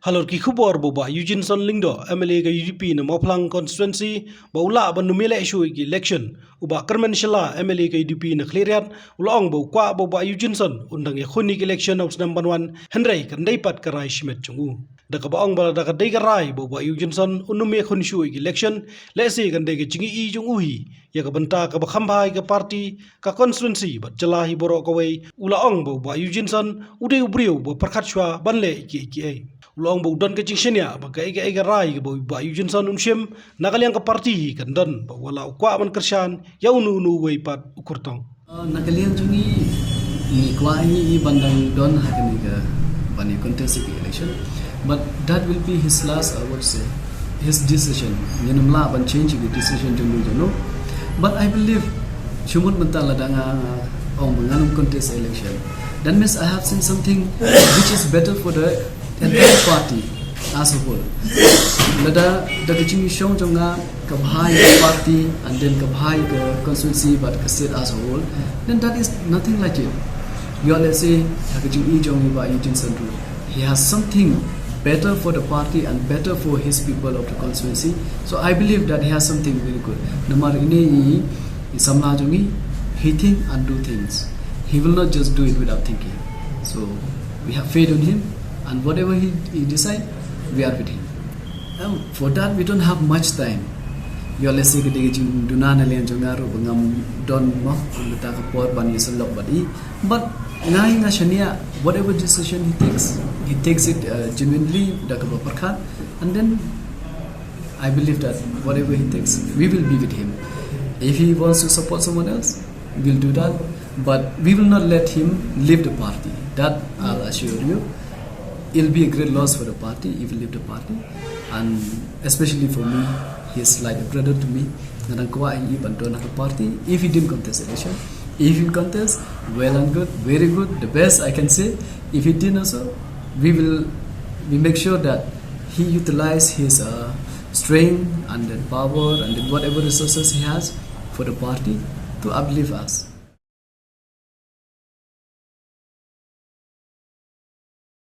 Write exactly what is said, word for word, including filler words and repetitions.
Halor ki khubor ba u Bah Eugeneson Lyngdoh, M L A ka U D P na Mawphlang constituency, ba u lah ban ym ïaleh shuh ïa ki election, u Bah Kyrmen Shylla, M L A ka U D P na Khliehriat, u la ong ba u kwah ba u Bah Eugeneson un dang ïakhun ïa ki election ha u snem ban wan, hynrei kan dei pat ka rai shimet jong u. Da kaba ong ba lada ka dei ka rai ba u Bah Eugeneson un ym ïakhun shuh ïa ki election, lehse kan dei ka jingïohi jong u hi ïa ka bynta kaba kham bha ïa ka party, ka constituency bad jylla hi baroh kawei. U la ong ba u Bah Eugeneson u dei u briew ba pyrkhat shuwa ban leh ïa kiei kiei. U la ong ba u don ka jingshaniah ba kaei kaei ka rai kaba u Bah Eugeneson un shim na ka liang ka party hi kan don, ba wat la u kwah ban kyrshan ïa uno uno uwei pat u kyrtong. Uh, na ka liang jong ngi, ngi kwah hi i ban dang don ha kane ka, ban ïa contest ïa ka election. But that will be his last, I would say, his decision. Ngin ym lah ban change ïa ka decision jong u jong u. But I believe, shu mut mynta lada nga ong ba ngan ym contest election, that means I have seen something which is better for the entire party as a whole. Lada, da ka jingshong jong nga ka bha ïa ka party and then ka bha ïa ka constituency bad ka state as a whole, then that is nothing like it. Ïoh lehse ha ka jingïohi jong i Bah Eugeneson ruh, he has something better for the party and better for his people of the constituency. So I believe that he has something very good. Namar ine i, i samla jong i, he think and do things. He will not just do it without thinking. So we have faith on him, and whatever he, he decide, we are with him. Um, for that, we don't have much time. Ïoh lehse ka dei ka jingduna na liang jong nga ruh ba ngam don mo, kum kata ka por ban ïaseng lok bad i. But nga hi nga shaniah, whatever decision he takes, he takes it, uh, genuinely, da kaba pyrkhat, and then I believe that whatever he takes, we will be with him. If he wants to support someone else, we'll do that. But we will not let him leave the party. That I'll assure you. It'll be a great loss for the party if he leave the party. And especially for me, he is like a brother to me. Nga dang kwah ïa i ban don ha ka party if he didn't contest election. If he contest, well and good, very good, the best I can say. If he didn't also, we will, we make sure that he utilize his, uh, strength and then power and then whatever resources he has for the party to uplift us.